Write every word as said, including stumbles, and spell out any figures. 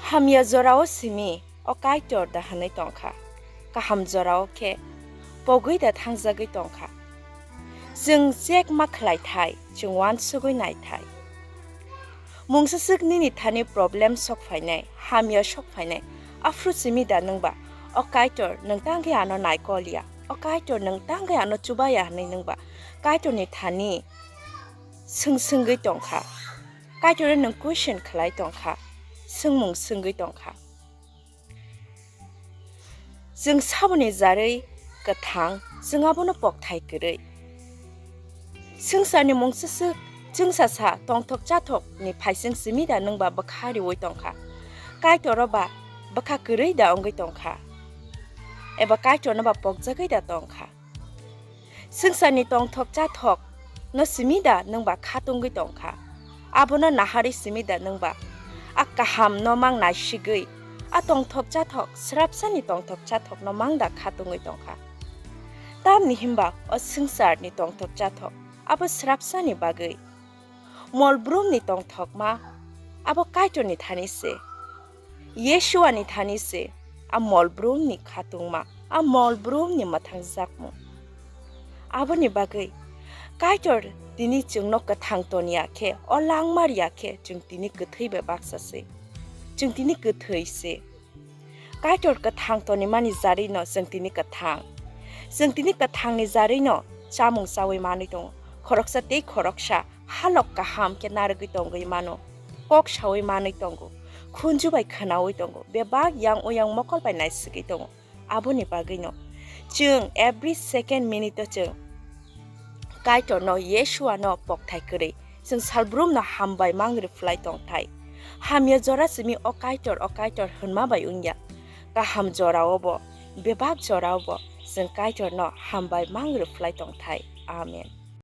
Hamya jorao simi o Kaitor da hwnwi tongkha, kaham jorao khe pogwi da thangjagwi tongkha. Chwng check ma khlaithai, chwng uansugwi naithai. Mungsaswk nini thani problem sok phainai, hamya sok phainai, aphuru simi da nwngba, "O Kaitor, nwng tangwi ano naikol ya, o Kaitor, nwng tangwi ano chuba ya," hwnwi nwngba Kaitorni thani swng swngwi tongkha. Kaitorno nwng question khlai tongkha, swngmung swngwi tongkha. Chwng saboni jarwi kwthang, chwng abono pokthai kwrwi. Swngcharni mungsaswk chwngsasa tongthok chathokni phaising simi da nwngba bwkha riwi tongkha? Kaitoro ba bwkha kwrwi da wngwi tongkha? Eba Kaitorno ba pokjagwi da tongkha? Swngcharni tongthok chathok no simi da nwngba khatungwi tongkha? Abono naharwi simi da nwngba a kaham no mang naisigwi a tongthok chathok, srapsani tongthok chathok no mang da khatungwi tongkha? Tamni himba o swngcharni tongthok chathok abo srapsani bagwi mol brumni tongthokma abo Kaitorni thani se. Yeshuani thani se a mol brumni khatungma, a mol brumni mwthangjakmung. Aboni bagwi Kaitor tini chwngno kwthang toniya khe, o langmariya khe, chwng tini kwthwi bai baksa se. Chwng tini kwthwi se. Kaitor kwthang tonimani jarwino chwng tini kwthang. Chwng tini kwthangni jarwino chamung chawi manwi tongo. Khoroksa tei khoroksa halok kaham khe narwgwi tongwi mano, kok sawi manwi tongo, khunju bai khwnawi tongo, bebak yang uyang mokol bai naisigwi tongo. Aboni bagwino chwng every second minute-o chwng Kaitorno, Yeshuano pokthai kwrwi chwng salbrumno hambai mang rwphlai tongthai. Hamya jora simi o Kaitor, o Kaitor hwnma bai wngya. Kaham jorao bo, bebak jorao bo chwng Kaitorno hambai mang rwphlai tongthai. Amen.